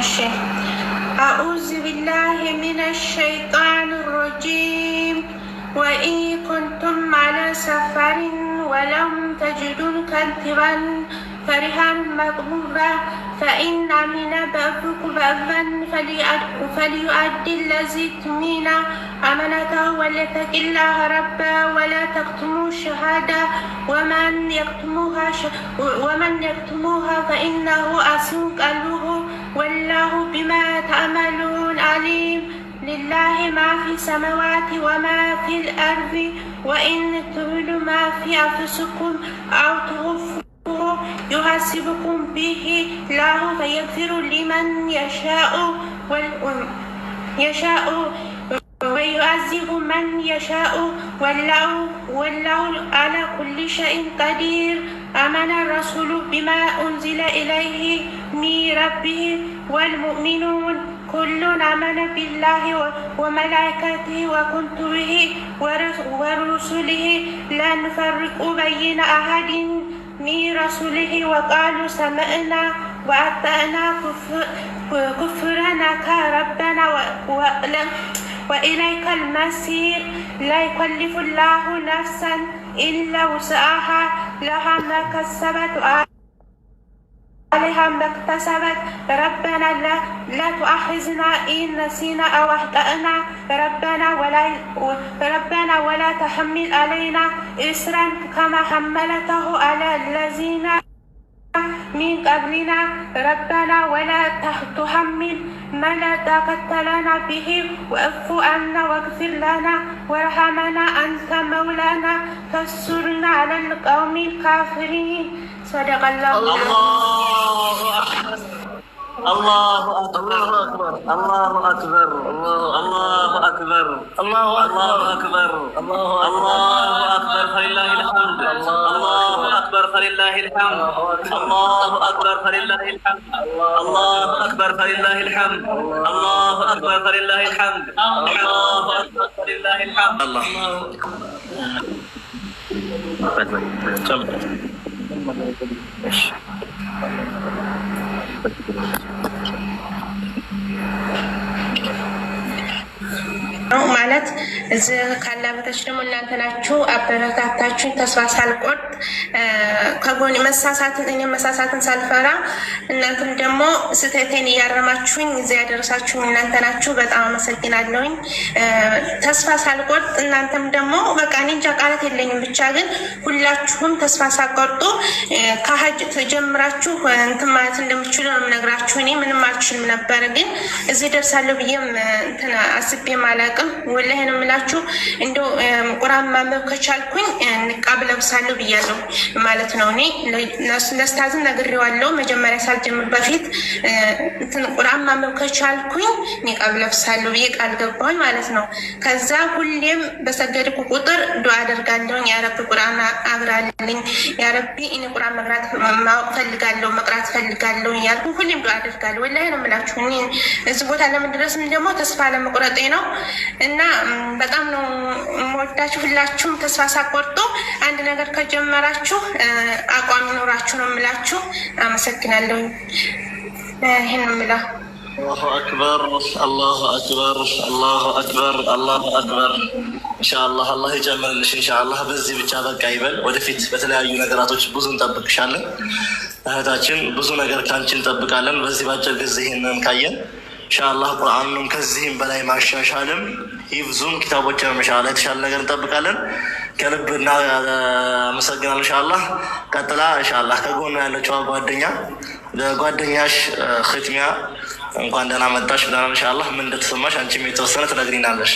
እሺ፣ أعوذ بالله من الشيطان الرجيم። وإن كنتم على سفر ولم تجدوا كاتبا فرهان مقبوضة، فإن أمن بعضكم بعضا فليؤد الذي اؤتمن أمانته وليتق الله ربه ولا تكتموا الشهادة، ومن يكتمها فإنه آثم قلبه، والله بما تعملون عليم። لله ما في السماوات وما في الأرض، وإن تبدوا ما في أنفسكم أو تخفوه يحاسبكم به الله، فيغفر لمن يشاء ويعذب من يشاء، والله على كل شيء قدير። آمن الرسول بما أنزل إليه من ربه والمؤمنون، كل آمن بالله وملائكته وكتبه ورسله، لا نفرق بين أحد من رسله، وقالوا سمعنا وأطعنا، غفرانك ربنا وإليك المصير። لا يكلف الله نفسا إلا وسعها، لها ما كسبت وعليها ما اكتسبت. ربنا لا تؤاخذنا إن نسينا أو أخطأنا، ربنا ولا تحمل علينا إصرا كما حملته على الذين من قبلنا، ربنا ولا تحملنا ما لا طاقة لنا به، واعف عنا واغفر لنا وارحمنا، أنت مولانا، فانصرنا على القوم الكافرين። صدق الله. الله أكبر، الله أكبر، الله أكبر، الله أكبر، الله الله أكبر، الله أكبر، فلله الحمد። الله أكبر، فلله الحمد። الله أكبر، فلله الحمد። الله أكبر، فلله الحمد። الله أكبر، فلله الحمد። الله أكبر، فلله الحمد። الله ጨምር። እሺ። ነው ማለት እዚህ ካላ በታች ደግሞ እናንተ ናችሁ አበረታታችሁኝ። ተስፋ ሳልቆርጥ ከጎን መሳሳትን እኔ መሳሳትን ሳልፈራ እናንተም ደግሞ ስህተቴን እያረማችሁኝ እዚህ ያደረሳችሁኝ እናንተ ናችሁ። በጣም አመሰግናለሁኝ። ተስፋ ሳልቆርጥ እናንተም ደግሞ በቃ እኔ እንጃ ቃላት የለኝም። ብቻ ግን ሁላችሁም ተስፋ ሳትቆርጡ ከሀጅ ጀምራችሁ እንትን ማለት እንደምትችሉ ነው የምነግራችሁ። እኔ ምንም አልችልም ነበረ፣ ግን እዚህ ደርሳለሁ ብዬም እንትን አስቤም አላውቅም። ወላሂ ነው የምላችሁ። እንደው ቁርአን ማንበብ ከቻልኩኝ ንቃብ ለብሳለሁ ብያለሁ ማለት ነው። እኔ ለኡስታዝም ነግሬዋለሁ። መጀመሪያ ሳልጀምር በፊት እንትን ቁርአን ማንበብ ከቻልኩኝ ኒቃብ ለብሳለሁ ብዬ ቃል ገባሁኝ ማለት ነው። ከዛ ሁሌም በሰገድኩ ቁጥር ዱዓ አደርጋለሁኝ። ያ ረቢ ቁርአን አግራልኝ፣ ያ ረቢ እኔ ቁርአን መቅራት ማወቅ ፈልጋለሁ፣ መቅራት ፈልጋለሁ እያልኩ ሁሌም ዱዓ አደርጋለሁ። ወላሂ ነው የምላችሁ። እኔ እዚህ ቦታ ለመድረስም ደግሞ ተስፋ አለመቁረጤ ነው እና በጣም ነው የምወዳችሁ። ሁላችሁም ተስፋ ሳትቆርጡ አንድ ነገር ከጀመራችሁ አቋም ይኖራችሁ ነው የምላችሁ። አመሰግናለሁ። ይህን ነው የምለው። الله أكبر፣ الله أكبر፣ الله أكبر፣ الله أكبر። ኢንሻአላህ አላህ ይጨምርልሽ። ኢንሻአላህ በዚህ ብቻ በቃ ይበል። ወደፊት በተለያዩ ነገራቶች ብዙ እንጠብቅሻለን እህታችን፣ ብዙ ነገር ከአንቺ እንጠብቃለን። በዚህ ባጭር ጊዜ ይህንን ካየን ኢንሻአላህ ቁርአኑንም ከዚህም በላይ ማሻሻልም ሂፍዙም ኪታቦችንም ኢንሻአላህ የተሻለ ነገር እንጠብቃለን። ከልብ እናመሰግናለን። ኢንሻአላህ ቀጥላ ኢንሻአላህ ከጎኗ ያለችዋ ጓደኛ ለጓደኛሽ ኽትሚያ እንኳን ደህና መጣሽ ብለናል። ኢንሻአላህ ምን እንደተሰማሽ አንቺም የተወሰነ ትነግሪናለሽ።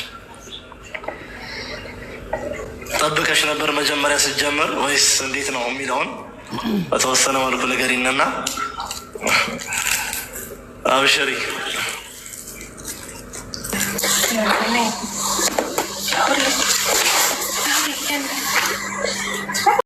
ጠብቀሽ ነበር መጀመሪያ ስትጀምር ወይስ እንዴት ነው የሚለውን በተወሰነ መልኩ ንገሪንና አብሽሪ።